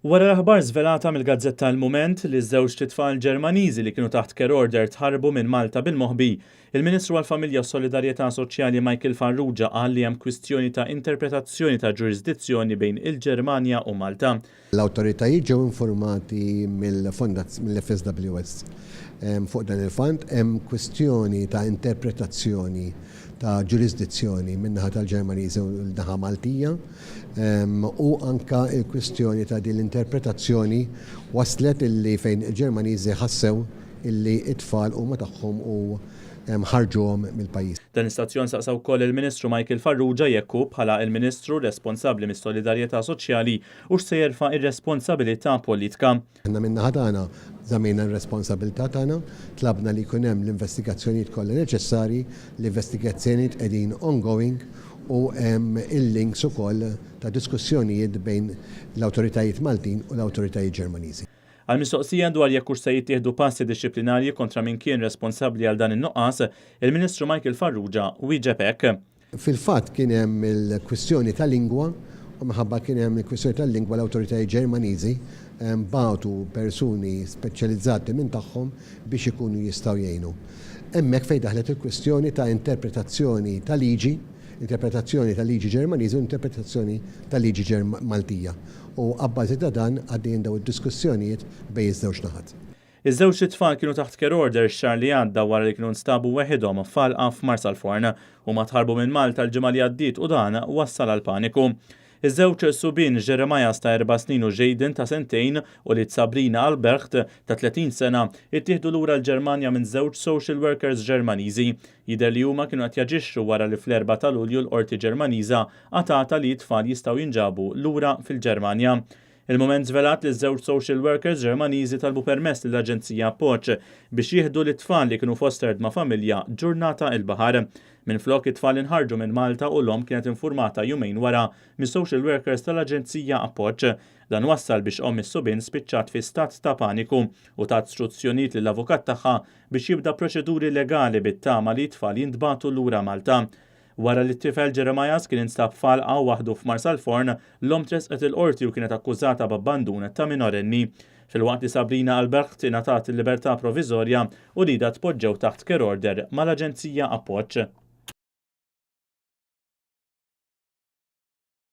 Wara l-aħbar żvelata mill-gazzetta Il-Mument li żewġt itfal Ġermaniżi li kienu taħt care order tħarbu minn Malta bil-moħbi, il-Ministru għall-Familja u Solidarjetà Soċjali Michael Farrugia qal li hemm kwistjoni ta' interpretazzjoni ta' ġurisdizzjoni bejn il-Ġermanja u Malta. L-awtoritajiet ġew informati mill-FSWS fuq dan il-fatt. Hemm kwistjoni ta' interpretazzjoni ta' ġurisdizzjoni min-naħa tal-Ġermaniżi u l-naħa Maltija u anka il-kwistjoni ta' din l-interpretazzjoni waslet illi fejn il-Ġermaniżi ħassew illi it-tfal huma tagħhom u ħarġuhom mill-pajjiż. Dan l-istazzjon saqsa wkoll il-Ministru Michael Farrugia jekk hu bħala il-Ministru responsabbli mis-solidarjetà soċjali hux se jerfa' ir-responsabilità politika. Aħna min-naħa tagħna żammejna r-responsabilità tagħna, tlabna li jkun hemm l-investigazzjonijiet kollha neċessarji, l-investigazzjonijiet qegħdin ongoing u hemm il-links ukoll ta' diskussjonijiet bejn l-awtoritajiet Maltin u l-awtoritajiet Ġermaniżi. Għal mistoqsija dwar jekk hux se jittieħdu passi dixxiplinarji kontra min kien responsabbli għal dan in-nuqqas, il-Ministru Michael Farrugia wieġeb hekk. Fil-fatt kien hemm il-kwistjoni ta' lingwa u minħabba kien hemm il-kwistjoni tal-lingwa l-awtoritajiet Ġermaniżi bagħtu persuni speċjalizzati minn tagħhom biex ikunu jistgħu jgħinu. Hemmhekk fejn daħlet il-kwistjoni ta' interpretazzjoni ta' liġi, interpretazzjoni ta' liġi Ġermaniża u interpretazzjoni ta' liġi Maltija. U abbażi ta' dan għaddejjin dawn id-diskussjonijiet bejn iż-żewġ naħat. Iż-żewġt itfal kienu taħt care order x-xahar li għadda wara li kienu nstabu weħidhom f'għalqa f'Marsalforn. Huma tħarbu minn Malta l-ġimgħa li għaddiet u dan wassal għal paniku. Iż-żewġ subien Jeremias ta' 4 snin u Jaden ta' sentejn u li Sabrina Albrecht ta' 30 sena ittieħdu lura l-Ġermanja minn żewġ social workers Ġermaniżi. Jidher li huma kienu qed jaġixxu wara li fl-4 ta' Lulju l-Qorti Ġermaniża għatata li t-tfal jistgħu jinġabu lura fil-Ġermanja. Il-Mument żvelat li żewġ social workers Ġermaniżi talbu permess lill-Aġenzija Appoġġ biex jieħdu l-tfal li kienu fostered ma' familja ġurnata il-baħar. Minflok, it-tfal inħarġu minn Malta u l-omm kienet informata jumejn wara mis social workers tal-Aġenzija Appoġġ. Dan wassal biex omm is-subien spiċċat fi stat ta' paniku u tat struzzjonijiet lill-avukat tagħha biex jibda proċeduri legali bit-tama li t-tfal jintbagħtu lura Malta. Wara li t-tifel Jeremias kien instab f'għalqa waħdu f'Marsalforn, l-omm tressqet il-qorti u kienet akkużata b'abbandun ta' minorenni. Filwaqt li Sabrina Albrecht ingħatat il-libertà provviżorja u uliedha tpoġġew taħt care order mal-Aġenzija Appoġġ.